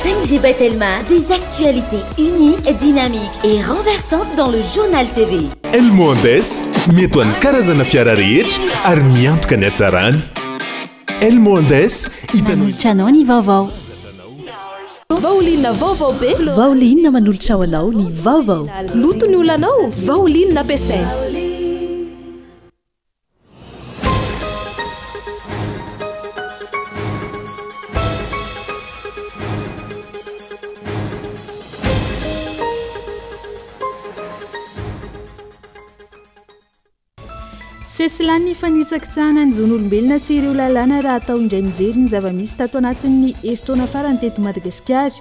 5G by Telma, des actualités uniques, dynamiques et renversantes dans le Journal TV. Elmo Andes, mety ho an'ny karazana fiara rehetra ary miantoka ny hatsarany. Elmo Andes, hitanao. Manolotra anao ny vaovao. Vaoline vaovao be. Vaoline manolotra ho anao ny vaovao. Loto ny olanao, Vaoline ampiasaina. Sesilany ny fanitsakitsahana ny zon'olombelona sy ireo lalàna raha atao indray mijery ny zava-misy tato anatin'ny herintaona farany teto Madagasikara.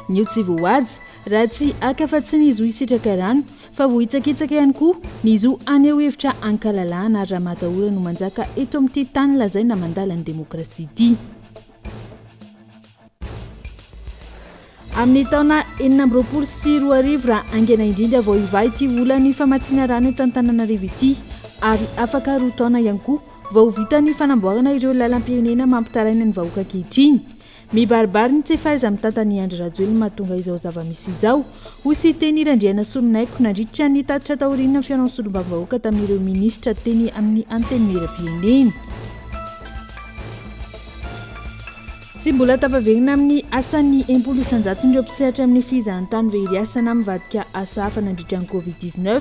Ny eo tsy voahaja, raha tsy haka afa-tsy ny zo hisitraka rano, fa voahitsakitsaka ihany koa ny zo haneho hevitra an-kalalahana ary ramatahora no manjaka eto amin'ity tany lazaina mandala ny demokrasia ity. Amin'ny taona 2026 raha haingana indrindra vao hivaha ity olan'ny famatsiana rano eto Antananarivo ity ary afaka roa taona ihany koa vao ho vita ny fanamboarana ireo lalam-pirenena mampitaraina ny vahoaka ankehitriny. Mibaribary ny tsy fahaiza-mitantan'i Andry Rajoelina mahatonga izao zava-misy izao, hoy Siteny Randrianasoloniaiko nandritra ny tatitra taorian'ny fihaonan'ny solombavambahoaka tamin'ireo minisitra teny amin'ny Antenimierampirenena. Tsy mbola tafaverina amin'ny asany ny 60 isan-jaton'ireo mpisehatra amin'ny fizahantany very asa na mivadika asa hafa nandritra ny Covid 19,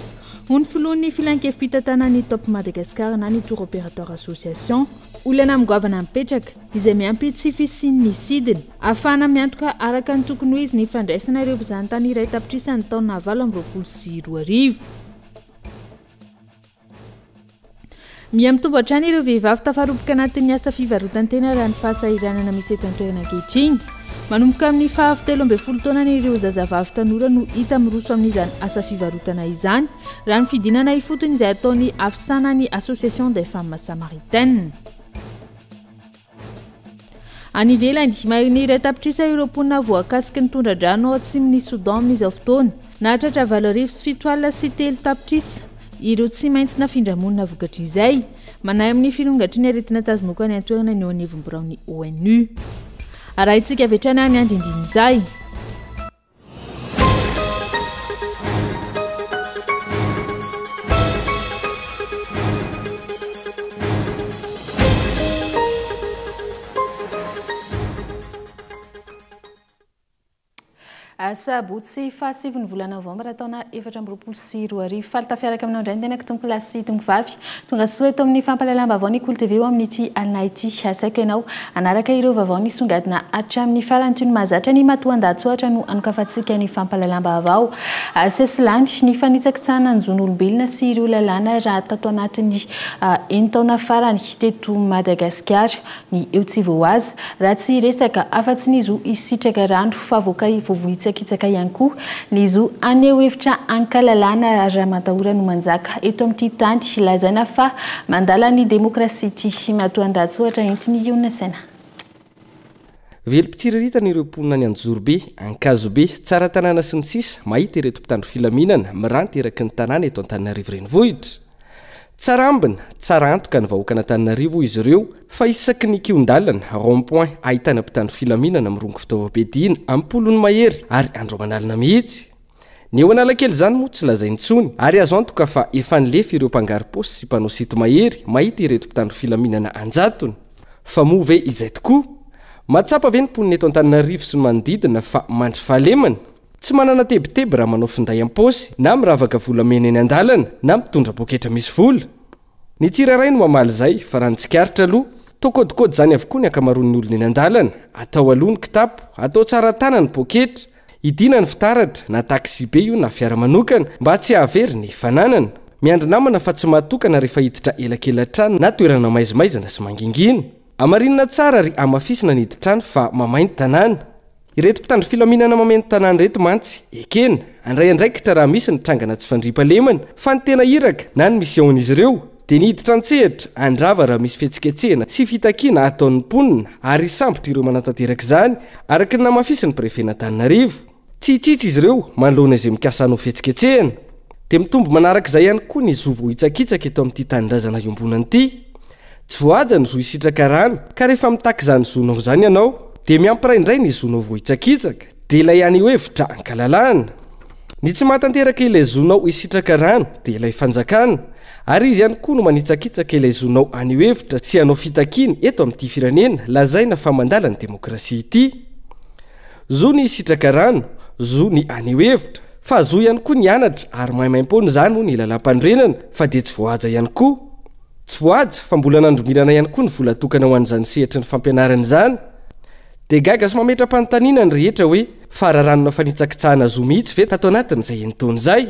hoy ny filohan'ny filankevi-pitantanan'ny Top Madagascar na ny Tour Opérateur Association. Olana goavana mipetraka, izay miampy tsy fisian'ny sidina. Ahafahana miantoka araka ny tokony ho izy ny fandraisana ireo mpizahantany iray tapitrisa ny taona 2028. Miha-mitombo hatrany ireo vehivavy tafaroboka anatin'ny asa fivarotan-tena raha ny fahasahiranana misy eto an-toerana ankehitriny. Manomboka amin'ny faha 13 taonany ireo zazavavy tanora no hita miroso amin'izany asa fivarotana izany, raha ny fidinana ifotony izay ataon'ny AFSA na ny Association des Femmes Samaritaines. Any ivelany, maherin'ny iray tapitrisa ireo mponina voakasiky ny tondra-drano ao atsimon'i Soudan amin'izao fotoana. Nahatratra 7803 tapitrisa ireo tsy maintsy nafindra monina vokatr'izay. Manahy amin'ny firongatry ny aretina tazomoka any an-toerana ny eo anivon'ny biraon'ny ONU. Arahintsika avy hatrany ny andindinin'izay. Asabotsy fahasivin'ny volana novambra taona 2024. Faly tafiaraka aminao indray ny tenako tompokolahy sy tompokovavy. Tonga soa eto amin'ny fampahalalam-baovao ny Kolo TV ho amin'ity alina ity. Asaiko ianao hanaraka ireo vaovao nisongadina hatramin'ny farany toy ny mahazatra ny matoandahatsoratra no hanokafantsika ny fampahalalam-baovao. Sesilany ny fanitsakitsahana ny zon'olombelona sy ireo lalàna raha tato anatin'ny enin-taona farany teto Madagasikara. Ny eo tsy voahaza, raha tsy hiresaka afa-tsy ny zo hisitraka rano fa voahitsakitsaka ihany koa ny zo haneho hevitra an-kalalahana ary ramatahora no manjaka eto amin'ity tany lazaina fa mandala ny demokrasia ity. Matoandahatsoratra entin'i Ionona Saina. Velom-pitsiriritana ireo mponina any Anjozorobe, Ankazobe, Tsaratanàna sy ny sisa mahita ireto mpitandro filaminana miranty eraky ny tanàna eto Antananarivo Renivohitra. Tsara ambina, tsara antoka ny vahoakan'Antananarivo hoy izy ireo fa isaky ny kihon-dalana, rond point, ahitana mpitandro filaminana mirongo fitaovam-piadiana am-polony mahery ary andro aman'alina mihitsy. Ny eo Analakely izany moa tsy lazaina intsony ary azo antoka fa efa nilefy ireo mpangaro-paosy sy mpanao sinto-mahery mahita ireto mpitandro filaminana an-jatony. Fa moa ve izay tokoa? Mahatsapa ve ny mponina eto Antananarivo sy ny manodidina fa mandry fahalemana? Tsy manana tebiteby raha manao finday am-paosy, na miravaka volamena eny an-dalana, na mitondra poketra misy vola. Ny tsirairay no mamaly izay, fa raha ny tsikaritra aloha, toa kôdikôdy izany avokoa ny ankamaroan'ny olona eny an-dalana, atao aloha ny kitapo, atao tsara tana ny poketra, hidiana ny fitaratra, na taxi-be io na fiara manokana, mba tsy hahavery ny fananana. Miandry namana fa tsy mahatokana rehefa hiditra elakela-trano na toerana maizimaizina sy mangingina. Hamarinina tsara ary hamafisina ny hidin-trano fa mamay ny tanàna. Ireto mpitandro filaminana mameno tanàna ireto mantsy, ekena, handray andraikitra raha misy ny trangana tsy fandriampahalemana, fa ny tena iraka na ny mission-n'izy ireo, dia ny hiditra an-tsehatra, handrava raha misy fihetsiketsehana sy fitakiana ataon'ny mponina ary hisambotra ireo manatanteraka izany, araka ny namafisin'ny prefen'Antananarivo. Tsy hitsitsy izy ireo manoloana izay mikasa hanao fihetsiketsehana. Dia mitombo manaraka izay ihany koa ny zo voahitsakitsaka eto amin'ity tanindrazana iombonana ity. Tsy voahaja ny zo hisitraka rano, ka rehefa mitaky izany zonao izany ianao, dia miampiray indray ny zonao voahitsakitsaka. Dia ilay haneho hevitra ankalalahana. Ny tsy mahatanteraka ilay zonao hisitraka rano dia ilay fanjakana. Ary izy ihany koa no manitsakitsaka ilay zonao haneho hevitra sy hanao fitakiana eto amin'ity firenena lazaina fa mandala ny demokrasia ity. Zo ny hisitraka rano, zo ny haneho hevitra, fa zo ihany koa ny hianatra ary maimaimpoana izany hoy ny lalàmpanorenana fa dia tsy voahaja ihany koa. Tsy voahaja fa mbola nandromirana ihany koa ny vola atokana ho an'izany sehatry ny fampianarana izany. Dia gaga sy mametra-panontaniana ny rehetra hoe fararanona fanitsakitsahana zo mihitsy ve tato anatin'izay enin-taona izay?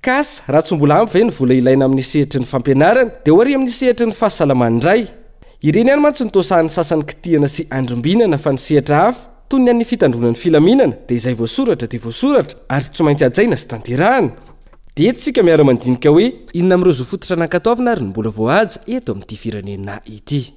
Ka asa raha tsy mbola ampy ve ny vola ilaina amin'ny sehatry ny fampianarana dia ho ary amin'ny sehatry ny fahasalamana indray? Ireny ihany mantsy no toa sahan'ny sasany kitihana sy andrimbinana fa ny sehatra hafa, toy ny an'ny fitandroana ny filaminana, dia izay voasoratra dia voasoratra ary tsy maintsy hajaina sy tanterahana. Dia eto isika miara-mandinika hoe inona amin'ireo zo fototra nankatoavina ary no mbola voahaja eto amin'ity firenena ity?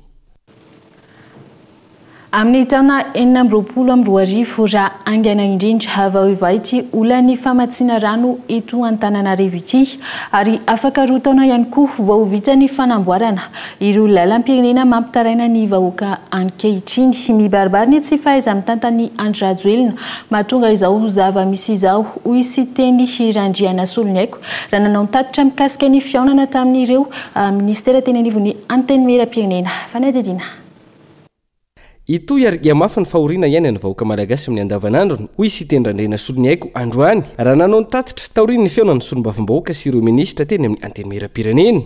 Amin'ny taona 2026, raha haingana indrindra, vao hivaha ity olan'ny famatsiana rano eto Antananarivo ity, ary afaka roa taona ihany koa vao ho vita ny fanamboarana ireo lalam-pirenena mampitaraina ny vahoaka ankehitriny. Mibaribary ny tsy fahaiza-mitantan'i Andry Rajoelina mahatonga izao zava-misy izao, hoy Siteny Randrianasoloniaiko raha nanao ny tatitra mikasika ny fihaonana tamin'ireo minisitera teny anivon'ny Antenimierampirenena. Fanadihadiana. Hitohy ary hihamafy ny fahoriana iainan'ny vahoaka malagasy amin'ny andavanandrony, hoy i Siteny Randrianasoloniaiko androany, raha nanao ny tatitra taorian'ny fihaonan'ny solombavambahoaka sy ireo minisitra teny amin'ny Antenimierampirenena.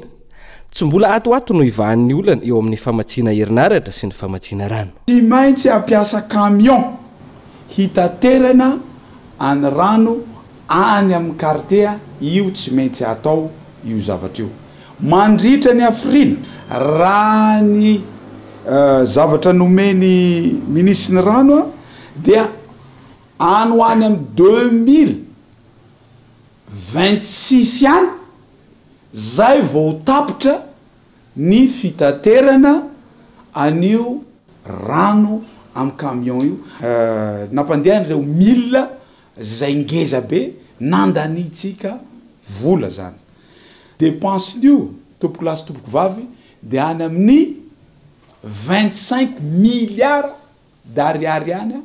Tsy mbola ato ho ato no hivahan'ny olana eo amin'ny famatsiana herinaratra sy ny famatsiana rano. Tsy maintsy hampiasa camion hitaterana any rano any amin'ny kartie io tsy maintsy atao io zavatra io. Mandritra ny hafiriana, raha ny zavatra nomen'ny minisitry ny rano dia any ho any amin'ny 2026 any zay vao ho tapitra ny fitaterana an'io rano amin'ny camion io. Nampandeha an'ireo milina zay ngeza be nandaniantsika vola zany. Dépense-n'io tompoko lahy sy tompoko vavy dia any amin'ny 25 milliards d'ariary any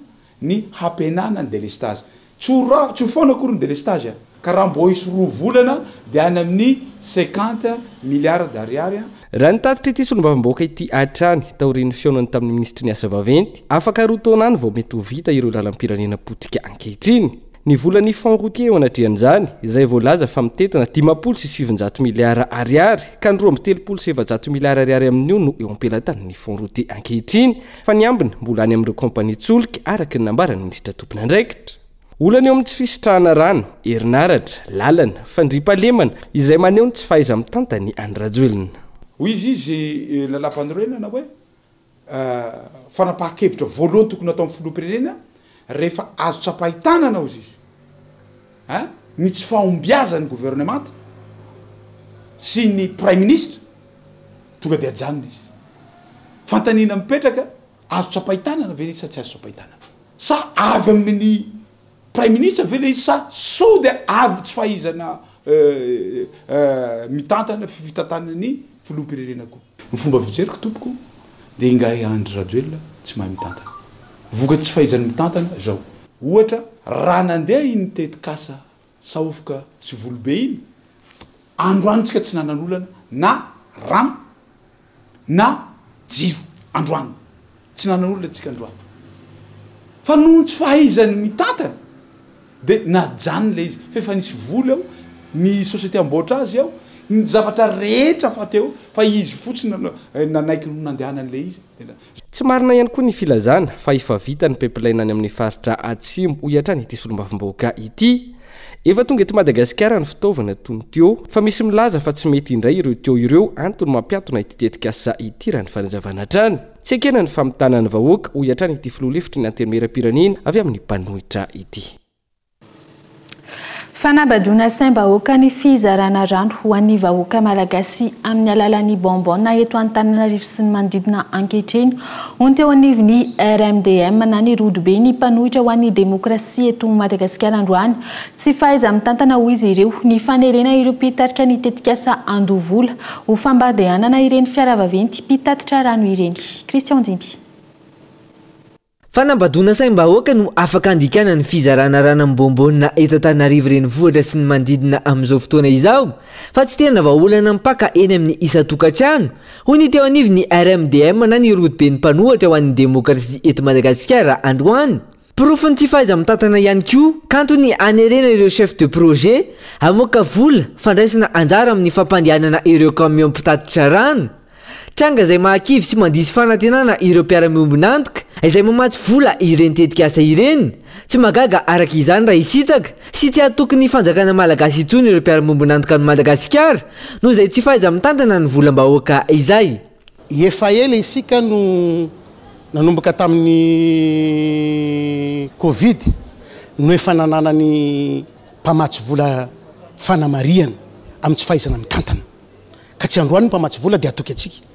ny hampihenana ny délestage. Tsy ho ra, tsy ho foana akory ny délestage ka raha mbô hisy roa volana dia any amin'ny 50 milliards d'ariary. Raha ny tatitr'ity solombavambahoaka ity hatrany, taorian'ny fihaonany tamin'ny minisitry ny asa vaventy, afaka roa taona any vao mety ho vita ireo lalam-pirenena potika ankehitriny. Ny volan'ny Fonds routier eo anatrehan'izany, izay voalaza fa mitentina 950 miliara ariary, ka ny 432 miliara ariary amin'io no eo am-pelatan'ny Fonds routier ankehitriny, fa ny ambiny mbola any amin'ireo kaompanian-tsolika, araka ny nambaran'ny minisitra tompon'andraikitra. Olana eo amin'ny tsy fisitrahana rano, herinaratra, lalana, fandriampahalemana, izay maneho ny tsy fahaiza-mitantan'i Andry Rajoelina. Hoy izy izy lalàmpanorenana hoe fanapahan-kevitra voalohany tokony hataon'ny filoham-pirenena rehefa azo tsapain-tanana hozy izy a ny tsy fahombiazan'ny governemanta sy ny praiminisitra tonga dia ajanona izy. Fanontaniana mipetraka, azo tsapain-tanana ve ilay izy sa tsy azo tsapain-tanana? Sa avy amin'ny Praiminisitra ve ilay izy sa sao dia avy tsy fahaizana mitantana fitantanan'ny filoham-pirenena koa? Ny fomba fijeriko tompoko dia ingahy Andry Rajoelina tsy mahay mitantana. Vokatry tsy fahaizany mitantana izao. Ohatra, raha nandeha iny tetikasa Sahofoka sy Volobe iny, androany tsika tsy nanan'olana na rano na jiro androany. Tsy nanana olona tsika androany. Fa noho ny tsy fahaizany mitantana dia najanony ilay izy. Fa efa nisy vola ao, ny société amboatra azy ao, ny zavatra rehetra fa teo fa izy fotsiny no nanaiky no nandehanany ilay izy. Tsy marina ihany koa ny filazana fa efa vita ny pipeline any amin'ny faritra Atsimo, hoy hatrany ity solombavambahoaka ity. Efa tonga eto Madagasikara ny fitaovana toy ny tuyau, fa misy milaza fa tsy mety indray ireo tuyau ireo, antony mampiatona ity tetikasa ity raha ny fanazavana hatrany. Tsy ekena ny famitana ny vahoaka, hoy hatrany ity filoha lefitry ny Antenimierampirenena avy amin'ny mpanohitra ity. Fanabadoana saim-bahoaka ny fizarana rano ho an'ny vahoaka malagasy amin'ny alalan'ny bonbon eto Antananarivo sy ny manodidina ankehitriny, hoy ny teo anivon'ny RMDM na ny Rodobe ny mpanohitra ho an'ny demokrasia eto Madagasikara androany. Tsy fahaiza-mitantana hoy izy ireo ny fanerena ireo mpitarika ny tetikasa handoa vola ho fambadehanana ireny fiara vaventy mpitatitra rano ireny. Christian Dimby. Fanambadoana saim-bahoaka no afaka handikana ny fizarana ranam-bombonina eto Antananarivo Renivohitra sy ny manodidina amin'izao fotoana izao fa tsy tena vahaolana mipaka eny amin'ny isan-tokantrano, hoy ny teo anivon'ny RMDM na ny Rodoben'ny mpanohatra ho an'ny demokrasia eto Madagasikara androany. Porofon'ny tsy fahaiza-mitantana ihany koa kanto ny hanerena ireo chef de projet hamoaka vola fandraisana anjara amin'ny fampandehanana ireo camion mpitatitra rano. Tranga izay mahakivy sy mandiso fanantenana ireo mpiara-miombon'antoka izay mamatsy vola ireny tetikasa ireny. Tsy mahagaga araka izany raha hisintaka sy tsy hatoky ny fanjakana malagasy intsony ireo mpiara-miombon'antoka amin'i Madagasikara noho izay tsy fahaiza-mitantana ny volam-bahoaka izay. Efa ela isika no nanomboka tamin'ny Covid no efa nananan'ny mpamatsy vola fanamarihana amin'ny tsy fahaizana mitantana. Ka tsy androany ny mpamatsy vola dia hatoky antsika.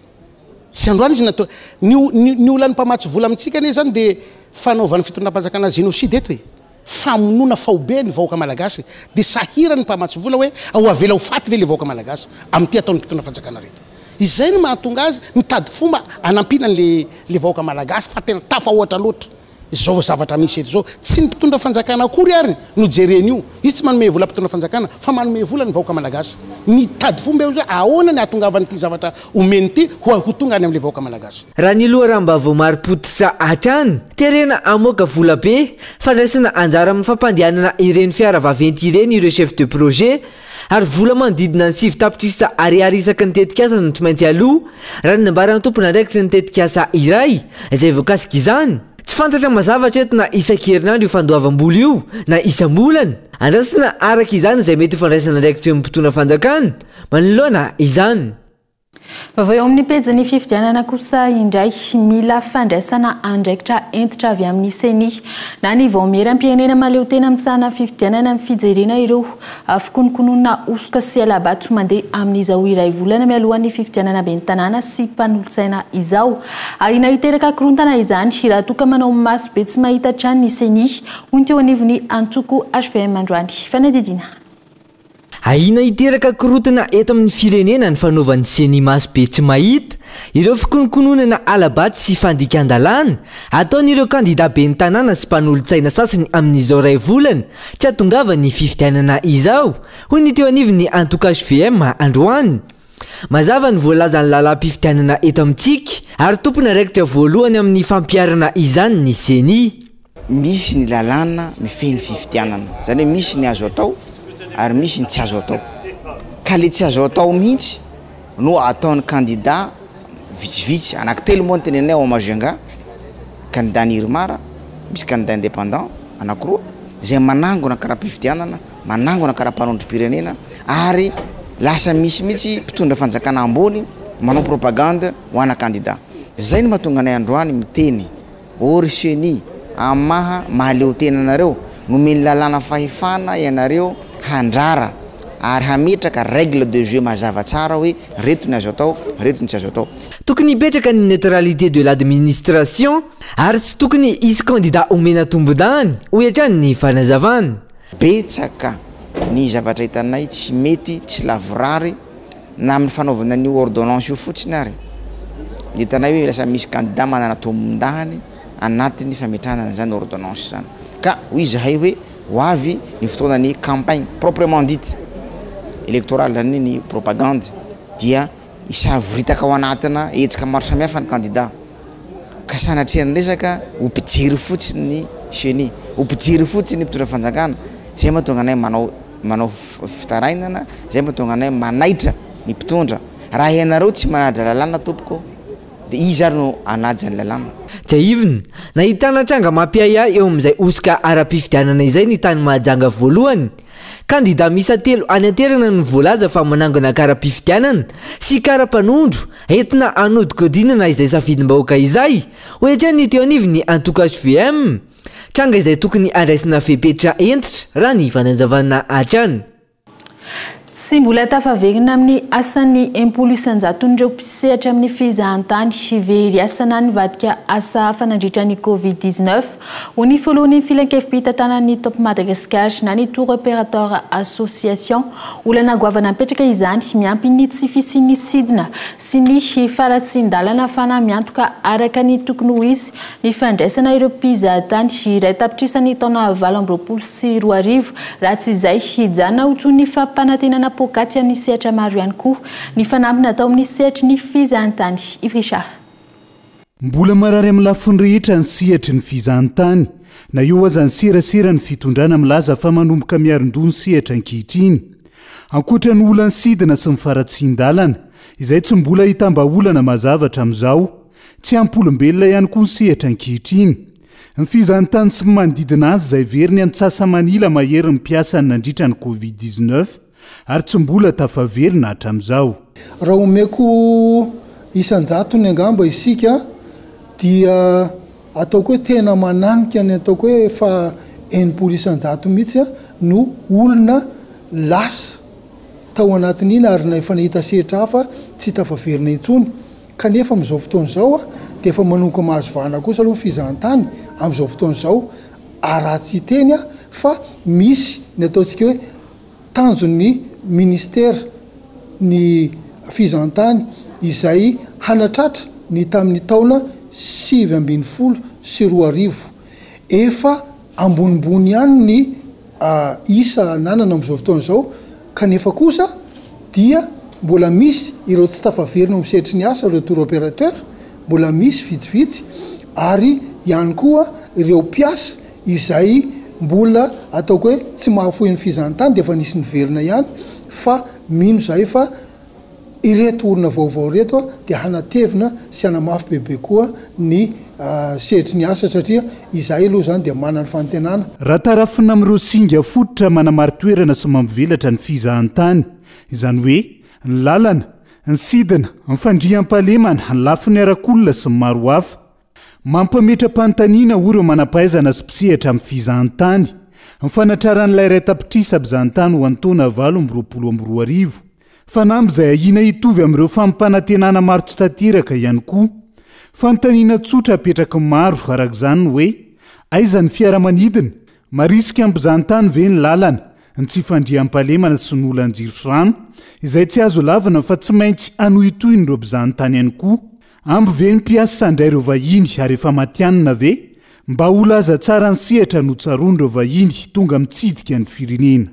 Tsy androany izy natao. Ny ny olan'ny mpamatsy vola amintsika anie izany dia fanaovan'ny fitondram-panjakana génocide eto e. Famonoana faobe ny vahoaka malagasy. Dia sahirana ny mpamatsy vola hoe ho avela ho faty ve ilay vahoaka malagasy amin'ity ataon'ny mpitondra fanjakana ireto. Izay no mahatonga azy mitady fomba hanampiana an'ilay ilay vahoaka malagasy fa tena tafahoatra loatra. Izao zavatra misy eto izao, tsy ny mpitondra fanjakana akory ary no jerena io, izy tsy manome vola mpitondra fanjakana fa manome vola ny vahoaka malagasy. Mitady fomba eo hoe ahoana ny hahatongavan'ity zavatra omeny ity ho ho tonga any amin'ilay vahoaka malagasy. Raha ny loharanom-baovao marim-pototra hatrany, terena hamoaka vola be fandraisana anjara amin'ny fampandehanana ireny fiara vaventy ireny ireo chef de projet ary vola manodidina ny 9 tapitrisa ariary isaky ny tetikasa no tsy maintsy aloa, raha ny nambaran'ny tompon'andraikitry ny tetikasa iray izay voakasika izany. Tsy fantatra mazava hatreto na isan-kerinandro io fandoavam-bola io na isam-bolana. Andrasana araka izany izay mety ho fandraisana andraikitry ny mpitondra fanjakana manoloana izany. Vaovao eo amin'ny pejin'ny fifidianana kosa indray, mila fandraisana andraikitra hentitra avy amin'ny CENI na ny vaomieram-pirenena mahaleo tena misahana fifidianana ny fijerena ireo fikononkononana hosoka sy hala-bato mandeha amin'izao iray volana mialohan'ny fifidianana ben'ny tanàna sy mpanolotsaina izao. Ahiana hiteraka korontana izany raha toa ka manao maso be tsy mahita hatrany ny CENI, hoy ny teo anivon'ny antoko HVM androany. Fanadihadiana. Ahiana hiteraka korontana eto amin'ny firenena ny fanaovan'ny CENI maso be tsy mahita ireo fikononkononana hala-bato sy fandikan-dalàna ataon'ireo kandida ben'ny tanàna sy mpanolotsaina sasany amin'izao iray volana tsy hahatongavan'ny fifidianana izao, hoy ny teo anivon'ny antoko HVM androany. Mazava ny voalazan'ny lalàm-pifidianana eto amintsika ary tompon'andraikitra voalohany amin'ny fampiharana izany ny CENI. Misy ny lalàna mifehy ny fifidianana, izany hoe misy ny azo atao ary misy ny tsy azo atao. Ka le tsy azo atao mihitsy no ataon'ny kandida vitsivitsy, anankitelo moa no teneninay ao Majunga, kandida ny IRMAR, misy kandida indépendant anankiroa, izay manangona kara-pifidianana, manangona kara-panondrom-pirenena ary lasa misy mihitsy mpitondra fanjakana ambony manao propagande ho ana kandida. Izay no mahatonga anay androany miteny. Ô ry Ceni, amin'ny maha mahaleotena anareo, nomen'ny lalàna fahefana ianareo handrara ary hametraka règle de jeu mazava tsara hoe reto ny azo atao, reto ny tsy azo atao. Tokony hipetraka ny neutralité de l'administration ary tsy tokony hisy kandida omena tombondahiny, hoy hatrany ny fanazavana. Betsaka ny zavatra hitanay tsy mety, tsy lavorary. Na amin'ny fanaovana an'io ordonnance io fotsiny ary ny hitanay hoe lasa misy candidat manana tombondahiny anatin'ny fametrahana an'izany ordonnance izany. Ka hoy izahay hoe ho avy ny fotoanan'ny campagne proprement dite électorale izany ny propagande dia hisavoritaka ao anatina hetsika maro samihafa ny candidat ka sanatria ny resaka ho mpijery fotsiny ny ceni, ho mpijery fotsiny ny mpitondra fanjakana, izay mahatonga anay manao manao fitarainana, zay mahatonga anay manaitra ny mpitondra, raha ianareo tsy manaja lalàna tompoko de iza ary no hanaja ny lalàna? Tsiahivina, nahitana tranga mampiahiahy eo amin'izay hosoka ara-pifidianana izay ny tany Mahajanga voalohany. Kandida miisa telo any an-toerana no voalaza fa manangona kara-pifidianana sy kara-panondro entina hanodikodinana izay safidim-bahoaka izay, hoy hatrany ny teo anivon'ny antoko hvm. Tranga izay tokony handraisina fepetra hentitra raha ny fanazavana hatrany. Tsy mbola tafaverina amin'ny asany 60 isan-jaton'ireo mpisehatra amin'ny fizahantany very asa na nivadika asa hafa nandritra ny Covid 19, hoy ny filohan'ny filankevi-pitantanan'ny Top Madagascar na ny Tour Operator Association. Olana goavana mipetraka izany, miampy ny tsy fisian'ny sidina sy ny faharatsian-dalana ahafahana miantoka araka ny tokony ho izy ny fandraisana ireo mpizahatany 1 tapitrisa ny taona 2028. Raha tsy izay, hijanona ho toy ny fampanantenana poakaty amin'ny sehatra maro ihany koa ny fanamby natao amin'ny sehatry ny fizahantany. Yves Richard. Mbola marary amin'ny lafiny rehetra ny sehatry ny fizahantany. Na eo aza ny serasera ny fitondrana milaza fa manomboka miarin-doha ny sehatra ankehitriny. Ankoatra ny olan'ny sidina sy ny faharatsian-dalana, izay tsy mbola ahitam-bahaolana mazava hatramin'izao, tsy ampy olombelona ihany koa ny sehatra ankehitriny. Ny fizahantany sy ny manodidina azy izay very ny antsasa-manila mahery ny mpiasany nandritra ny Covid 19 ary tsy mbola tafaverina hatramin'izao. Raha omeko isan-jatony angamba isika dia ataoko hoe tena mananika ny ataoko hoe efa 60% mihitsy no olona lasa tao anatin'iny ary na efa nahita sehatra hafa tsy tafaverina intsony. Kanefa amin'izao fotoana izao dia efa manomboka mahazo vahana kosa aloha ny fizahantany amin'izao fotoana izao ary raha tsy hiteny aho fa misy ny ataontsika hoe tanjon'ny ministera ny fizahantany izay hanatratra ny tamin'ny taona 2019. Efa ambonimbony ihany ny isa ananana amin'izao fotoana izao kanefa kosa dia mbola misy ireo tsy tafaverina ao amin'ny sehatry ny asa, ireo tour opérateur, mbola misy vitsivitsy ary ihany koa ireo mpiasa izay mbola ataoko hoe tsy mahafoy ny fizahantany dia efa nisy niverina ihany fa mino izahay fa ireto olona vaovao ireto dia hanatevina sy hanamafy bebe koa ny sehatry ny asa satria izahay aloha izany dia manana fanantenana. Raha tarafina amin'ireo singa fototra manamari-toerana sy mampivelatra ny fizahantany, izany hoe ny lalana, ny sidina, ny fandriampahalemana, ny lafiny arak'olona sy ny maro hafa. Mampametra-panontaniana hoy ireo manam-pahaizana sy mpisehatra amin'ny fizahantany, ny fanatraran'ilay 1 tapitrisa mpizahantany ho an'ny taona 2028. Fanamby izay ahiana hitovy amin'ireo fampanantenana maro tsy tanteraka ihany koa. Fanontaniana tsotra apetraky ny maro araka izany ny hoe, aiza ny fiaramanidina? Marisika amin'ny mpizahantany ve ny lalana, ny tsy fandriampahalemana sy ny olan-jiro sy rano, izay tsy azo lavina fa tsy maintsy anohitohin'ireo mpizahantany ihany koa? Ampy ve ny mpiasa handray ireo vahiny ary efa matihanina ve? Mba ho laza tsara ny sehatra no tsaroan'ireo vahiny tonga mitsidika ny firenena.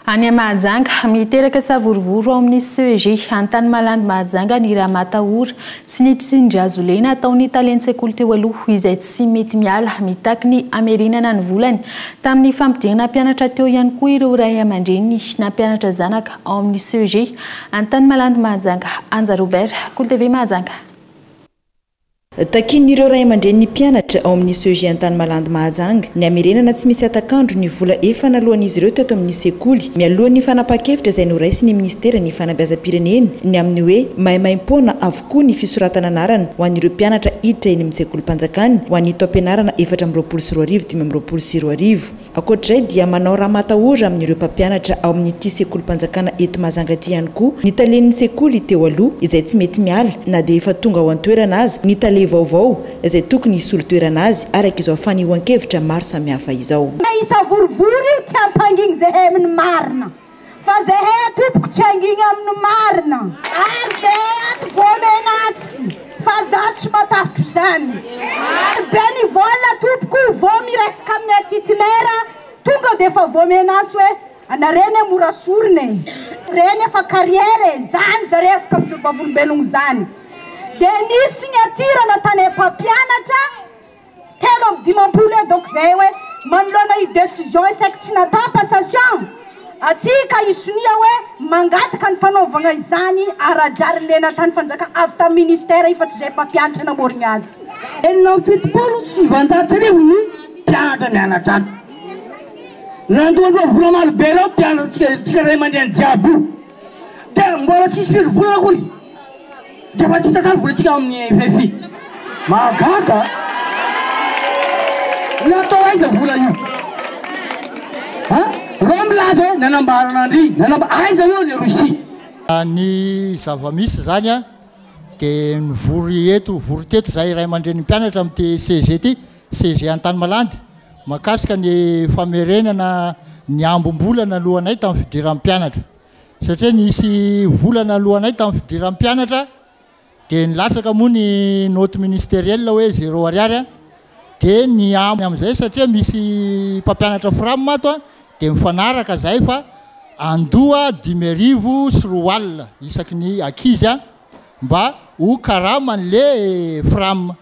Any Mahajanga, miteraka savorovoro ao amin'ny CEG Antanimalandy Mahajanga ny ramatahora sy ny tsindry hazo lena ataon'ny talen-tsekoly teo aloha izay tsy mety miala mitaky ny hamerenana ny volany tamin'ny fampidirana mpianatra teo ihany koa ireo ray aman-dreny nampianatra zanaka ao amin'ny CEG Antanimalandy Mahajanga. Anja Robert, Kolo TV Mahajanga. Takian'ireo ray aman-drenin'ny mpianatra ao amin'ny CEG Antanimalandy Mahajanga ny hamerenana tsy misy hatak'andro ny vola efa naloan'izy ireo teto amin'ny sekoly mialohan'ny fanapahan-kevitra izay noraisin'ny minisiteran'ny fanabeazam-pirenena ny amin'ny hoe maimaimpoana avokoa ny fisoratana anarana ho an'ireo mpianatra hiditra eny amin'ny sekolim-panjakana ho an'ny taom-pianarana 2024 2025. Ankoatr'izay dia manao ramatahora amin'ireo mpampianatra ao amin'ity sekolim-panjakana eto Mahajanga ity ihany koa ny talen'ny sekoly teo aloha izay tsy mety miala na dia efa tonga ao an-toerana aza ny tale vaovao izay tokony hisolo toerana azy araka izao fanehoan-kevitra maro samihafa izao. Hisavorovoro io ty hampangigny zahay amin'ny marina fa zahay tompoko tsy hangigny amin'ny marina ary zahay ato voamenasy fa za tsy matahotro zany bénévole tompoko vao miresaka amin'ny titulaire tonga de efa voamenasy hoe anareo ne mora sorona e reny efa carrière e zany zare afaka mijoro vavolombelogno zany de nisy signature natany mpampianatra 53 eo donc zay hoe manoloana io décision io saiky tsy natao passation atsika isonia hoe mangataka ny fanaovagna izany ara-drariny le natany fanjaka avy tamin'ny ministère io fa tsy zay mpampianatra namorogny azy. 1976 ny mpianatra mianatra ato nandoandoa vola maro be reo mpianatra tsika tsika ray aman-dreny jiaby io de mbola tsisy firy volana akory de efa tsy hita tany volatsika ao amin'ny FFI mahagaga natao aiza vola io a reo milaza. nilaza hoe nanambarana an-dry, nanamba, aiza eo le Russie? Ny zava-misy izany dia nivory eto, vory teto izahay ray aman-drenin'ny mpianatra amin'ity CEG ity, CEG Antanimalandy, mahakasika ny famerenana ny ambim-bola naloanay tamin'ny fidiran'ny mpianatra. Satria nisy vola naloanay tamin'ny fidiran'ny mpianatra dia nilatsaka moa ny note ministérielle hoe zéro ariary an, dia ny ambiny amin'izay satria misy mpampianatra fram ato an, dia mifanaraka zahay fa andoha 250 isaky ny ankizy an, mba ho karaman'le fram.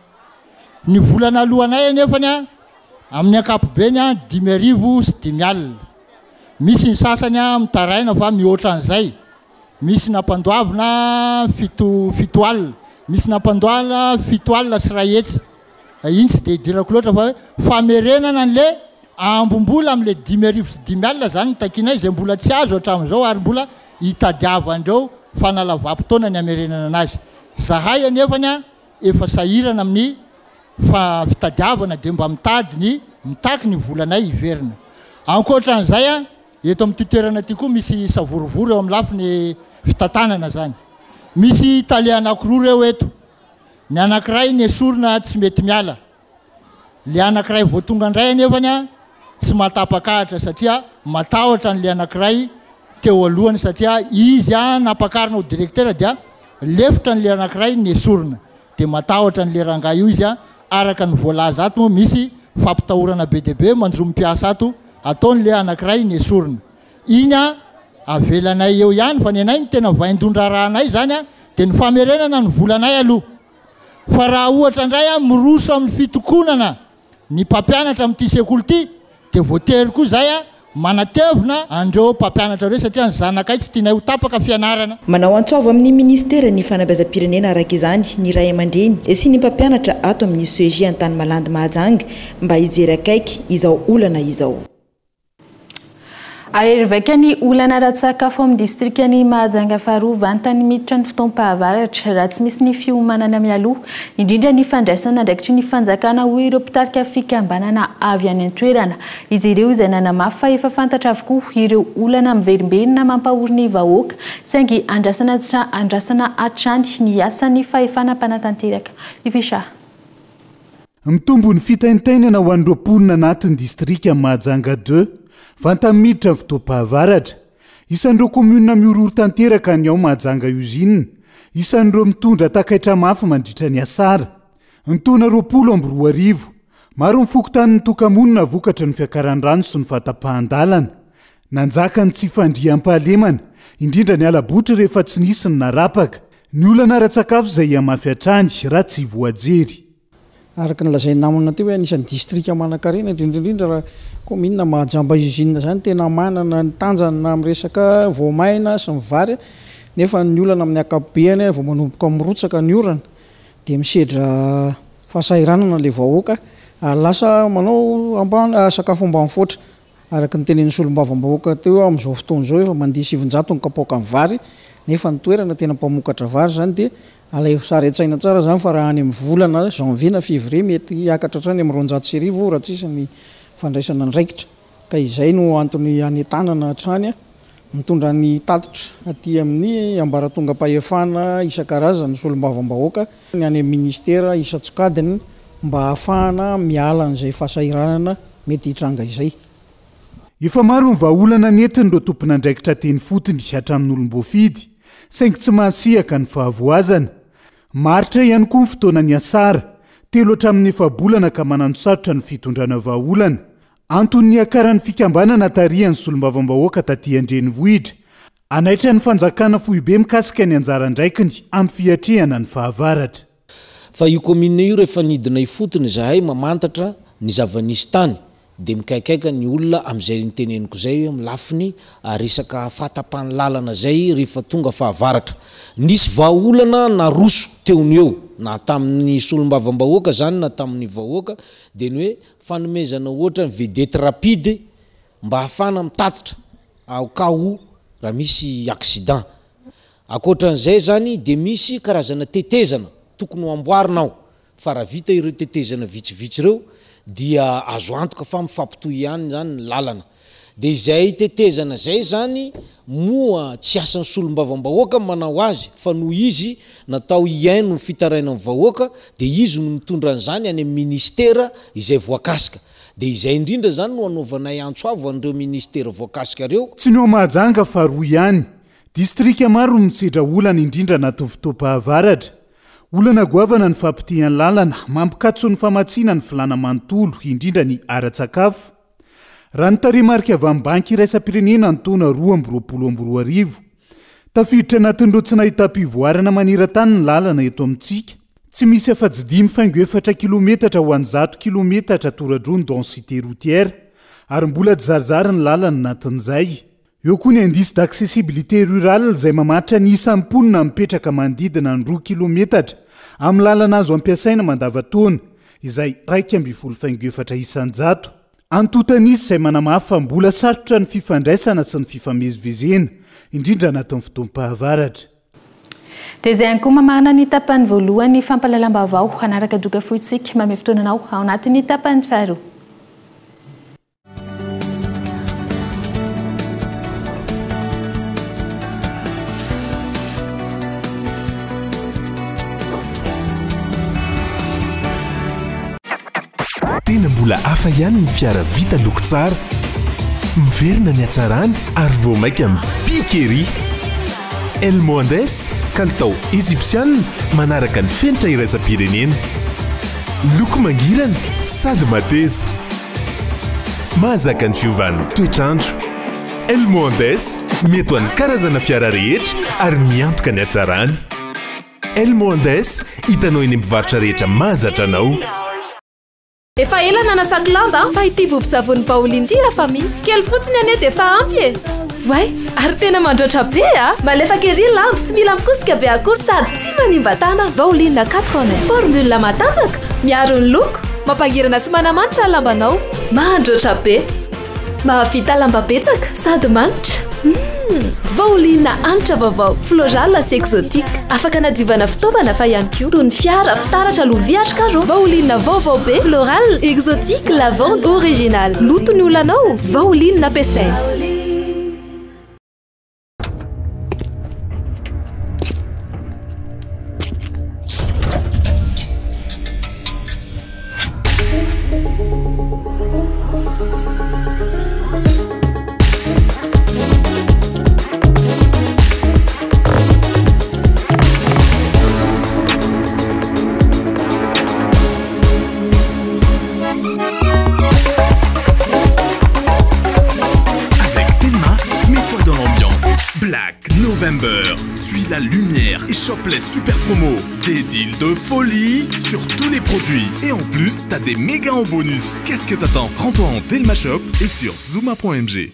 Ny vola naloanay anefany an, amin'ny ankapobeny an, 550. Misy ny sasany an mitaraina fa mihoatra an'izay. Misy nampandoavina fito 70, misy nampandoavina 770. Iny tsy dia idirako loatra fa hoe famerenana an'le ambim-bola amin'le 550 zany no takianay izay mbola tsy azo hatramin'izao ary mbola itadiavandreo fanalavam-potoana ny hamerenana anazy. Zahay anefany an efa sahirana amin'ny fa fitadiavana dia mba mitady ny mitaky ny volanay hiverina. Ankoatra an'izay an, eto amin'ity toerana ity koa misy savorovoro eo amin'ny lafiny fitantanana izany. Misy tale anankiroa ireo eto. Ny anankiray nesorina tsy mety miala. Le anankiray vao tonga indray anefany an, tsy mahatapak'ahitra satria matahotra an'le anankiray teo alohany satria izy an nampakarina ho directeur dia lefitra an'le anankiray nesorina. Dia matahotra an'le rangahy io izy an, araka ny voalaza ato moa misy fampitahorana be dia be manjo ny mpiasa ato ataon'le anankiray nesorina. Iny an avelanay eo ihany fa ny anay ny tena vaindohan-draharahanay izany an dia ny famerenana ny volanay aloha. Fa raha ohatra indray an miroso amin'ny fitokonana ny mpampianatra amin'ity sekoly ity dia voatery koa izay an manatevina an'ireo mpampianatra ireo satria ny zanakay tsy tianay ho tapaka fianarana. Manao antso avo amin'ny minisiteran'ny fanabeazam-pirenena araka izany ny ray aman-dreny sy ny mpampianatra ato amin'ny CEG Antanimalandy Mahajanga mba hijery akaiky izao olana izao. Hahery vaika ny olana ara-tsakafo ao amin'ny distrikan'i Mahajanga faharoa vantany miditra ny fotoam-pahavaratra raha tsy misy ny fiomanana mialoha, indrindra ny fandraisana andraikitry ny fanjakana hoy ireo mpitarika fikambanana avy any an-toerana. Izy ireo izay nanamafy fa efa fantatra avokoa ireo olana miverimberina mampahory ny vahoaka saingy andrasana andrasana hatrany ny asan'ny fahefana mpanatanteraka. Ifisha. Mitombo ny fitaintainana ho an'ireo mponina anatin'ny distrikan'i Mahajanga ii, vantany miditra ny fotoam-pahavaratra. Isan'ireo kaominina mihorohoro tanteraka ny ao Mahajanga Usine, isan'ireo mitondra takaitra mafy mandritra ny asara. Ny taona 2020, maro ny fokontany nitoka-monina vokatry ny fiakaran'ny rano sy ny fahatapahan-dalana. Nanjaka ny tsy fandriampahalemana, indrindra ny hala-botry rehefa tsy nisy ny narapaka. Ny olana ara-tsakafo izay hihamafy hatrany raha tsy voajery. Araka ny lazain'ny namana teo hoe anisan'ny distrika manankarena, indrindra indrindra raha kaominina Mahajamba Usine izany tena manana ny tanjany na amin'ny resaka voamaina sy ny vary nefa ny olana amin'ny ankapobeny vao manomboka mirotsaka ny orana dia misedra fahasahiranana ilay vahoaka ary lasa manao ambany sakafo ambanifoatra. Araka ny tenenin'ny solombavambahoaka teo, amin'izao fotoana izao efa mandeha 900 ny kapoakan'ny vary, nefa ny toerana tena mpamokatra vary izany dia alaivo sary an-tsaina tsara izany fa raha any amin'ny volana janvier na février mety hiakatra hatrany amin'ny 1200 raha tsisy ny fandraisana andraikitra. Ka izay no antony hanentanana hatrany mitondra ny tatitra aty amin'ny ambaratongam-pahefana isan-karazany solombavambahoaka, ny any amin'ny ministera isan-tsokajiny mba hahafahana miala an'izay fahasahiranana mety hitranga izay. Efa maro ny vahaolana nentin'ireo tompon'andraikitra teny fotony hatramin'ny olom-boafidy, saingy tsy mahasehaka ny fahavoazana. Maharitra ihany koa ny fotoana niasara, telo hatramin'ny efa-bolana ka mananosarotra ny fitondrana vahaolana. Antony niakaran'ny fikambanana tarihan'ny solombavambahoaka taty an-drenivohitra, hanaitra ny fanjakana foibe mikasika ny anjara andraikiny amin'ny fiatrehana ny fahavaratra. Fa io commune io rehefa nidina ifotony izahay mamantatra ny zava-nisy tany dia mikaikaika ny olona amin'izay niteneniko izay hoe amin'ny lafiny resaka fahatapahan'ny lalana izay rehefa tonga fahavaratra. Nisy vahaolana naroso teo no eo na tamin'ny solombavambahoaka izany na tamin'ny vahoaka dia ny hoe fanomezana ohatra ny vedette rapide mba hahafahana mitatitra au cas où raha misy accident. Ankoatran'izay izany dia misy karazana tetezana tokony ho amboarina ao fa raha vita ireo tetezana vitsivitsy ireo dia azo antoka fa mifampitohy ihany izany ny lalana. Dia izay tetezana izay izany moa tsy asan'ny solombavambahoaka ny manao azy fa noho izy natao hihaino ny fitarainan'ny vahoaka dia izy no mitondra an'izany any amin'ny ministera izay voakasika. Dia izay indrindra izany no anaovanay antso avo an'ireo ministera voakasika ireo. Tsy ny ao Mahajanga fa roa ihany. Distrika maro no misedra olana indrindra anatin'ny fotoam-pahavaratra. Olana goavana ny fahapotehan'ny lalana, mampikatso ny famatsiana ny filàna manontolo, indrindra ny ara-tsakafo. Raha ny tarehimarika avy amin'ny Banky iraisam-pirenena ny taona 2022, tafiditra anatin'ireo tsy nahitam-pivoarana maneran-tany ny lalana eto amintsika. Tsy misy afa-tsy dimy faingo efatra kilometatra ho an'ny zato kilometatra toradroa ny densité routière, ary mbola tsy zarizary ny lalana anatin'izay. Eo koa ny indice d'accessibilité rurale izay mamaritra ny isan'ny mponina mipetraka manodidina ny roa kilometatra amin'ny lalana azo ampiasaina mandavantaona, izay 11 faingo efatra isan-jato. Antontan'isa izay manamafy fa mbola sarotra ny fifandraisana sy ny fifamezivezena, indrindra anatin'ny fotoam-pahavaratra. Dia izay ihany koa mamarana ny tapany voalohany fampahalalam-baovao. Hanaraka doka fohy isika manome fotoana anao ao anatin'ny tapany faharoa. Tena mbola hafa ihany ny fiara vita loko tsara. Miverina ny hatsarany ary vao mainka mibika ery. El Mohandes, kalitao Ejipsiana manaraka ny fenitra iraisam-pirenena. Loko mangirana sady mateza. Mahazaka ny fiovan'ny toetr'andro. El Mohandes, mety ho an'ny karazana fiara rehetra ary miantoka ny hatsarany. El Mohandes, hitanao eny amin'ny mpivarotra rehetra mahazatra anao. Efa ela nanasako lamba fa ity vovon-tsavony Baolina ity hafa mihitsy. Kely fotsiny anie dia efa ampy e! Oay! Ary tena mandroatra be a! Malefaka ery ny lamba, tsy mila mikosika be akory sady tsy manimba tanana. Baolina 4 en 1. Formule matanjaka, miaro ny loko, mampangirana sy manamanitra ny lambanao. Mandroatra be! Mahavita lamba betsaka sady manitra. Humm! Vaolina hanitra vaovao, floral sy exotique. Afaka anadiovana fitaovana fa ihany koa toy ny fiara, fitaratra, lovia ary carreaux. Vaolina vaovao be, floral, exotique, lavande, original. Loto ny olanao, vaolina ampiasaina. Avec Telma, mets-toi dans l'ambiance. Black November, suis la lumière et chope les super promos. Des deals de folie sur tous les produits. Et en plus, t'as des méga en bonus. Qu'est-ce que t'attends Rends-toi en Telma Shop et sur zuma.mg.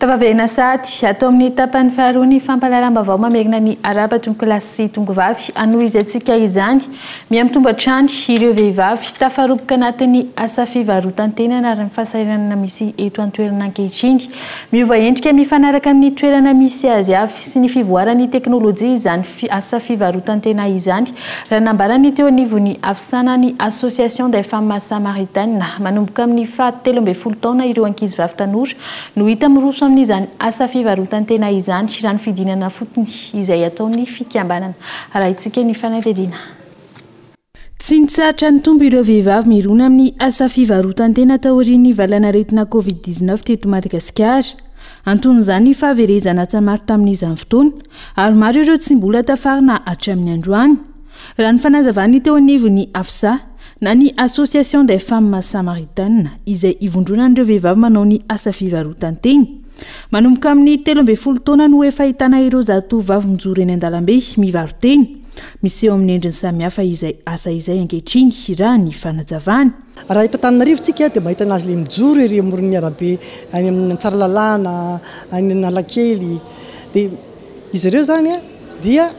Tafaverina sahady ato amin'ny tapany faharoa ny fampahalalam-baovao mamerina ny arahaba tompokolahy sy tompokovavy. Hanohizantsika izany. Miha-mitombo hatrany ireo vehivavy tafaroboka anatin'ny asa fivarotan-tena ary ny fahasahiranana misy eto an-toerana ankehitriny. Miova endrika mifanaraka amin'ny toerana misy azy avy sy ny fivoaran'ny teknolojia izany asa fivarotan-tena izany, raha nambaran'ny teo anivon'ny Afsana ny Association des Femmes Samaritaines. Manomboka amin'ny faha 13 taona ireo ankizivavy tanora no hita miroso amin'izany asa fivarotan-tena izany, raha ny fidinana fotony izay ataon'ny fikambanana. Arahintsika ny fanadihadiana. Tsy nitsahatra nitombo ireo vehivavy mirona amin'ny asa fivarotan-tena taorian'ny valanaretina Covid 19 teto Madagasikara. Anton'izany ny fahaverezana asa maro tamin'izany fotoana, ary maro ireo tsy mbola tafarina hatramin'ny androany. Raha ny fanazavan'ny teo anivon'ny AFSA, na ny Association des Femmes Samaritaines, izay ivondronan'ireo vehivavy manao ny asa fivarotan-tena. Manomboka amin'ny 13 taona no efa ahitana ireo zatovovavy mijoro eny an-dalambe mivaro-tena. Miseho amin'ny endriny samihafa izay asa izay ankehitriny, raha ny fanazavany. Raha eto Antananarivo tsika dia mahita anazy le mijoro ery amoron'ny arabe any amin'ny Antsaralalàna, any Analakely. Dia izy ireo izany dia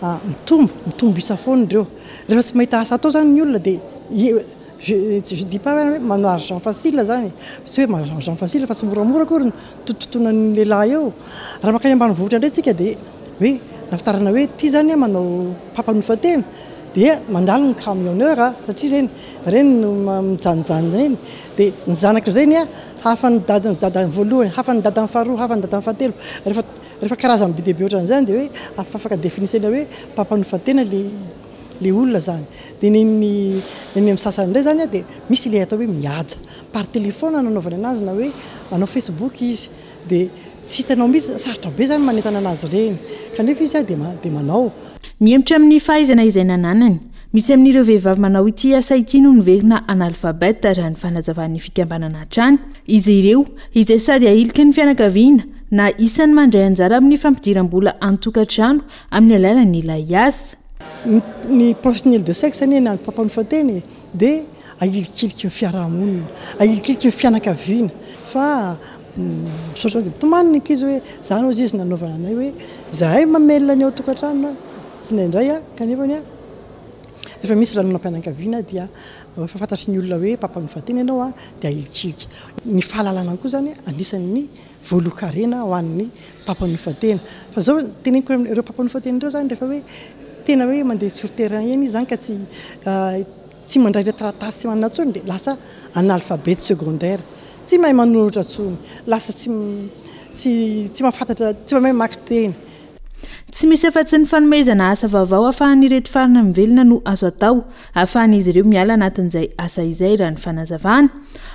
mitombo, mitombo isa foana ireo. Rehefa tsy mahita asa atao izany ny olona dia. Je je dis pas hoe manao argent facile zany e, tsy hoe manao argent facile fa tsy moramora akory ny tototonan'ny lehilahy eo. Raha mankany ambanivohitra indray tsika dia hoe nahafantarana hoe ity zany an manao mpampanofa tena dia mandalo ny camionneur satria ireny ireny no mijanonjanona ireny dia ny zanaka ireny an hafan'ny dadany dadany voalohany, hafan'ny dadany faharoa, hafan'ny dadany fahatelo, rehefa rehefa karazany be dia be ohatran'izany dia hoe afaka definisena hoe mpampanofa tena le le olona zany. Dia ny ny ny amin'ny sasany indray zany dia misy ilay atao hoe mihaja. Par téléphone no anaovany anazy na hoe manao facebook izy. Dia tsy hitanao mihitsy, sarotra be zany manentana anazy ireny. Kanefa izy dia dia manao. Mihemotra amin'ny fahaizana izay nananany. Misy amin'ireo vehivavy manao ity asa ity no miverina analphabète raha ny fanazavan'ny fikambanana hatrany. Izy ireo, izay sady ahiliky ny fianakaviana na isan'ny mandray anjara amin'ny fampidiram-bola an-tokantrano amin'ny alalan'ilay asa. Ny professionnel de sexe anie na ny mpampanofa tena e, dia ahilikiliky ny fiarahamonina, ahilikiliky ny fianakaviana fa misaotra dia tomany ny ankizy hoe zany hozy izy nanaovana anay hoe izahay mamelona ny ao an-tokantrano tsindraindray a, kanefa anie rehefa misy lanonam-pianakaviana dia efa fantatry ny olona hoe mpampanofa tena ianao a, dia ahilikilika. Ny fahalalana koa zany anisan'ny voalohan-karena ho an'ny mpampanofa tena. Fa zao teneniko ireo mpampanofa tena ireo zany rehefa hoe tena hoe mandeha sur terrain eny izy zany ka tsy tsy mandray ilay taratasy tsy manana intsony dia lasa analphabète secondaire, tsy mahay manoratra intsony, lasa tsy tsy tsy mahafantatra tsy mahay mamaky teny. Tsy misy afa-tsy ny fanomezana asa vaovao ahafahan'ireto farany mivelona no azo atao ahafahan'izy ireo miala anatin'izay asa izay raha ny fanazavana.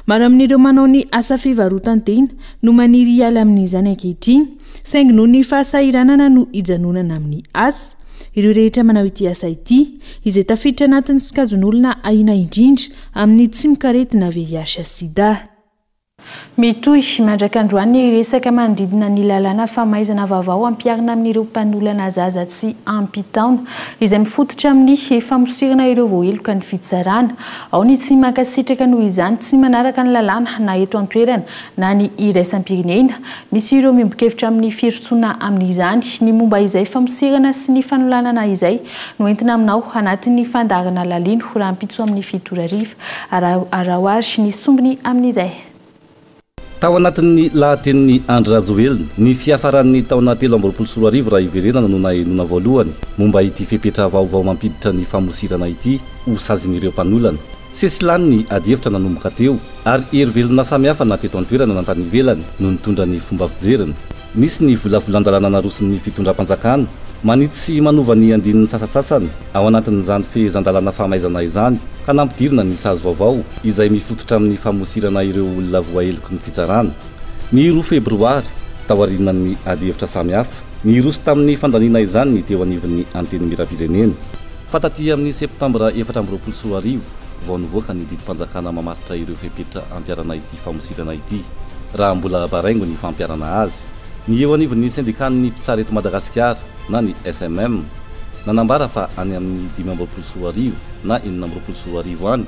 Maro amin'ireo manao ny asa fivarotan-tena no maniry hiala amin'izany ankehitriny saingy noho ny fahasahiranana no hijanonana amin'ny asa. Ireo rehetra manao ity asa ity, izay tafiditra anatin'ny sokajin'olona ahiana indrindra amin'ny tsimokaretina VIH-Sida. Mitohy mandraka androany ny resaka manodidina ny lalàna famaizana vaovao ampiharina amin'ireo mpanolana zaza tsy ampy taona, izay mifototra amin'ny famosirana ireo voaheloka ny fitsarana. Ao ny tsy mankasitraka noho izany tsy manaraka ny lalàna na eto an-toerana na ny iraisam-pirenena. Misy ireo miombon-kevitra amin'ny firosoana amin'izany. Ny momba izay famosirana sy ny fanolanana izay no entina aminao anatin'ny fandaharana Lalino rahampitso amin'ny 7 ora hariva. Araho ary ny sombiny amin'izay. Tao anatin'ny lahatenin'i Andry Rajoelina, ny fiafaran'ny taona 2023 raha hiverenana no nahenoana voalohany momba ity fepetra vaovao mampiditra ny famosirana ity ho sazin'ireo mpanolana. Sesilany ny adihevitra nanomboka teo ary hery velona samihafa na teto an-toerana na tany ivelany no nitondra ny fomba fijeriny. Nisy ny volavolan-dalàna naroson'ny fitondram-panjakana manitsy sy manova ny andininy sasantsasany ao anatin'izany fehezan-dalàna famaizana izany ka nampidirina ny sazy vaovao izay mifototra amin'ny famosirana ireo olona voaheloky ny fitsarana. Ny roa febroary, taorianan'ny adihevitra samihafa, niroso tamin'ny fandaniana izany ny teo anivon'ny Antenimierampirenena. Fa taty amin'ny septambra 2024 vao nivoaka ny didim-panjakana mamaritra ireo fepetra ampiharana ity famosirana ity, raha mbola baraingo ny fampiharana azy. Ny eo anivon'ny sendikan'ny mpitsara eto Madagasikara na ny SMM, nanambara fa any amin'ny 2025 na 2026 any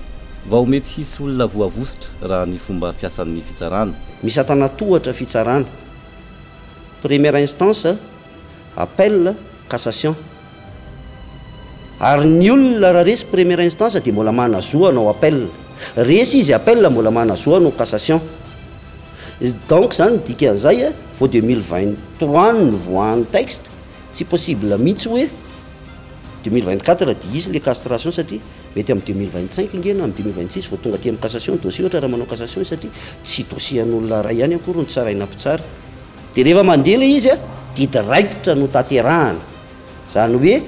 vao mety hisy olona voavositra raha ny fomba fiasan'ny fitsarana. Misy antanatohatra fitsarana, première instance, appel, cassation. Ary ny olona raha resy première instance dia mbola manana zo hanao appel. Resy izy appel mbola manana zo hanao cassation. Donc zany ny dikan'izay vao 2023 no nivoahan'ny texte, tsy possible mihitsy hoe 2024 dia hisy le castration satria mety amin'ny 2025 nge na amin'ny 2026 vao tonga aty amin'ny cassation ny dossier ohatra raha manao cassation izy satria tsy dossier an'olona iray ihany akory no tsaraina mpitsara. Dia rehefa mandeha ilay izy didy raikitra no tanterahana. Izany hoe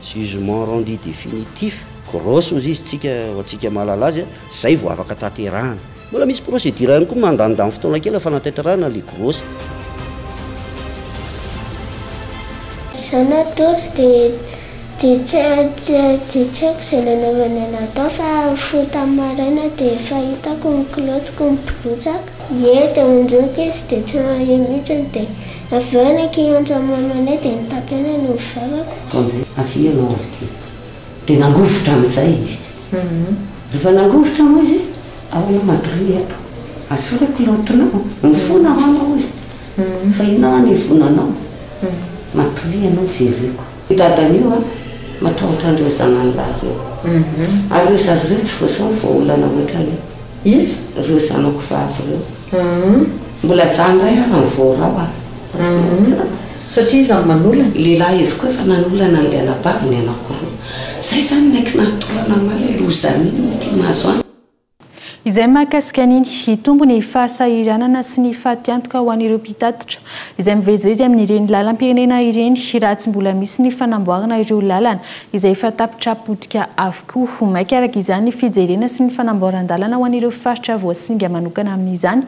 jugement rendu définitif, grosse hozy izy tsika ho antsika mahalala azy, zay vao afaka tanterahana. Mbola misy procédure ihany koa mandanindany fotoana kely fanatanterahana le grosse. Izaho natory dia dia tsy dia tsy haiko izay nanaovany anah tao fa nifoha tamin'ny maraina dia efa hitako ny kilaotiko miborotsaka. Ie, dia nondroiko izy dia tsy naheno mihitsy dia avy eo nankiantso an'i mamanay dia nitapenany ny vavako. Vonjy, avia ianao ary ty. Dia nangovitra amin'izay izy. Rehefa nangovitra moa izy, ao ianao matoria eto. Asory ny kilaotinao, mifona ho anao izy. Fa inona hoa ny ifonanao? Matoria ianao jereko. I dadan'io an, Matahotra an'ireo zanany lahy ireo. Ary ireo zaza ireo tsy voaseho ny vahaolana ohatran'io. Iza? Ireo zanako vavy ireo. Mbola za indray ary no voarahona. Satria iza no manolana? Lehilahy avy koa efa nanolana an'ilay anabaviny anankiroa. Zay izany naiky nahatorana an'ahy ilay loza mihitsy ity mahazo ahy. Izay mahakasika an'iny, hitombo ny fahasahiranana sy ny fatiantoka ho an'ireo mpitatitra izay mivezivezy amin'ireny lalam-pirenena ireny raha tsy mbola misy ny fanamboarana ireo lalana izay efa tapitra potika avokoa. Maika araka izany ny fijerena sy ny fanamboaran-dalana ho an'ireo faritra voasinga manokana amin'izany,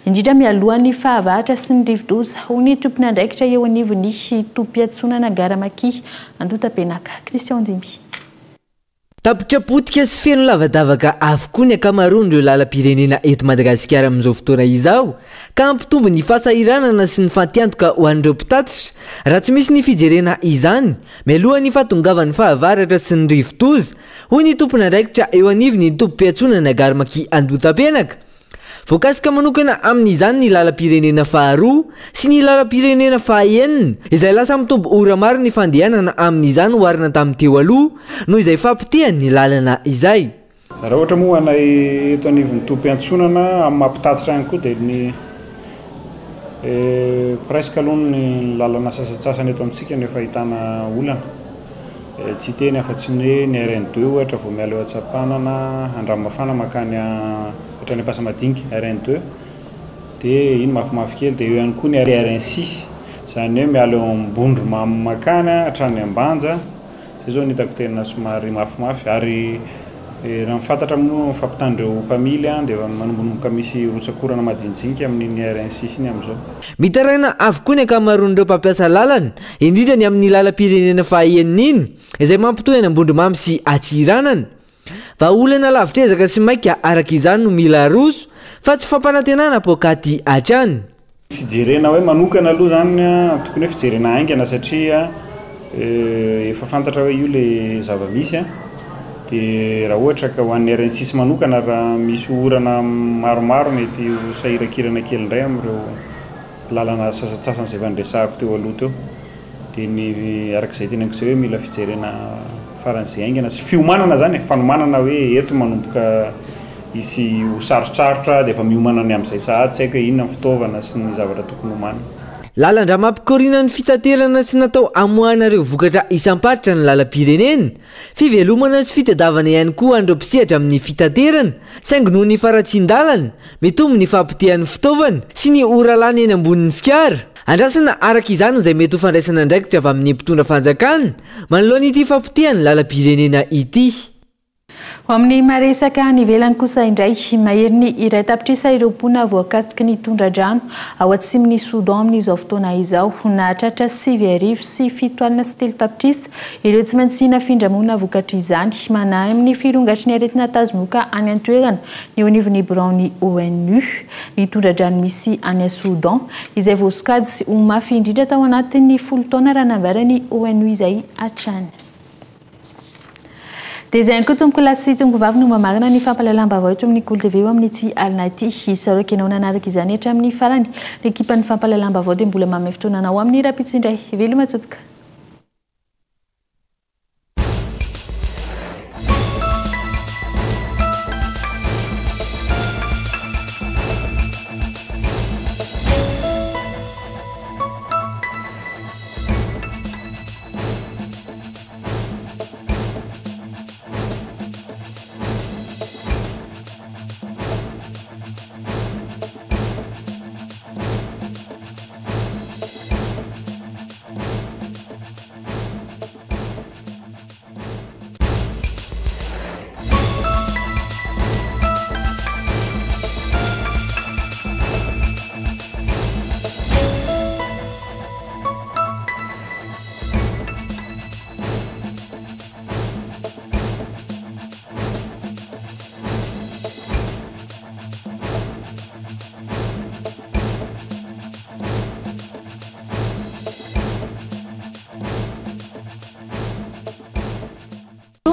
indrindra mialohan'ny fahavaratra sy ny rivodoza, hoy ny tompon'andraikitra eo anivon'ny tobim-piantsonana Gara Maki Andotapenaka, Christian Ndimby. Tapitra potika sy feno lavadavaka avokoa ny ankamaroan'ireo lalam-pirenena eto Madagasikara amin'izao fotoana izao ka hampitombo ny fahasahiranana sy ny fatiantoka ho an'ireo mpitatitra raha tsy misy ny fijerena izany mialohan'ny fahatongavan'ny fahavaratra sy ny rivodoza, hoy ny tompon'andraikitra eo anivon'ny tobim-piantsonana Gare-Maki Andohatapenaka. Voakasika manokana amin'izany ny lalam-pirenena faharoa sy ny lalam-pirenena fahaenina izay lasa mitombo ora maro ny fandehanana amin'izany oharina tamin'ny teo aloha noho izay fahapotehan'ny lalana izay. Raha ohatra moa ho anay eto anivon'ny tobim-piantsonana amin'ny maha mpitatitra ihany koa dia ny presque aloha ny lalana sasantsasany eto amintsika no efa ahitana olana. Tsy hiteny afa-tsy ny hoe ny RN deux ohatra vao miala eo Antsapanana, Andranomafana mankany hatrany Ampasamadinika, RN deux, dia iny mafimafy kely, dia eo ihany koa ny RN six, izany hoe miala eo Ambondromamy mankany hatrany Ambanja, izay izao no hitako tena somary mafimafy, ary raha ny fantatra moa ny fampitan'ireo mpamily dia efa manombonomboka misy rotsak'orana madinijinika amin'iny RN six iny amin'izao. Mitaraina avokoa ny ankamaroan'ireo mpampiasa lalana, indrindra ny amin'ny lalam-pirenena fahaenina iny, izay mampitohy an'Ambondromamy sy Atsiranana. Vahaolana lavitr'ezaka sy maika araka izany no mila aroso, fa tsy fampanantenana poakaty hatrany. Fijerena hoe manokana aloha izany tokony hoe fijerena haingana satria efa fantatra hoe io ilay zava-misy dia raha ohatra ka ho an'ny RN6 manokana raha misy orana maromaro mety ho sahirankirana kely indray amin'ireo lalana sasantsasany izay efa niresahako teo aloha teo dia ny araka izay teneniko izay hoe mila fijerena faran'izay haingana sy fiomanana izany e, fanomanana hoe eto manomboka hisy ho sarotsarotra dia efa miomana ny amin'izay sahady, tsy haiko hoe inona ny fitaovana sy ny zavatra tokony homanina. Lalan-drà mampikoriana ny fitaterana tsy natao hamoahana ireo vokatra isam-paritra ny lalam-pirenena. Fivelomana sy fitadiavana ihany koa ho an'ireo mpisehatra amin'ny fitaterana, saingy noho ny faharatsian-dalana, mitombo ny fahapotehan'ny fitaovana sy ny ora lany eny ambonin'ny fiara. Andrasana araka izany izay mety ho fandraisana andraikitra avy amin'ny mpitondra fanjakana manoloana ity fahapotehan'ny lalam-pirenena ity. Ho amin'ny maresaka any ivelany kosa indray, maherin'ny iray tapitrisa ireo mponina voakasiky ny tondra-drano ao atsimon'i Soudan amin'izao fotoana izao. Nahatratra 79 3 tapitrisa ireo tsy maintsy nafindra monina vokatr'izany. Manahy amin'ny firongatry ny aretina tazomoka any an-toerana ny eo anivon'ny biraon'ny ONU. Ny tondra-drano misy any Soudan, izay voasokajy ho mafy indrindra tao anatin'ny folo taona raha nambaran'ny ONU izay hatrany. Dia izay ihany koa tompoko lahy sy tompoko vavy no mamarana ny fampahalalam-baovao eto amin'ny Kolo TV eo amin'ity alina ity. Isaorako ianao nanaraka izany hatramin'ny farany. Ny ekipan'ny fampahalalam-baovao dia mbola manome fotoana anao amin'ny rahampitso indray. Veloma tompoko.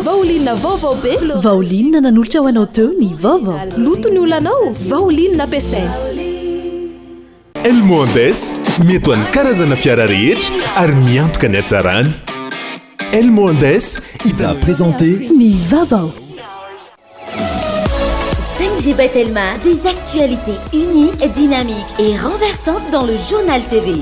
Vaolinina vaovao be. Vaolinina nanolotra ho anao teo ny vaovao. Loto ny olanao, vaolinina ampiasaina. Elmo Andes, mety ho an'ny karazana fiara rehetra ary miantoka ny hatsarany. Elmo Andes. Vous a présenté Ny vaovao. 5G by Telma, des actualités uniques, dynamiques et renversantes dans le journal TV.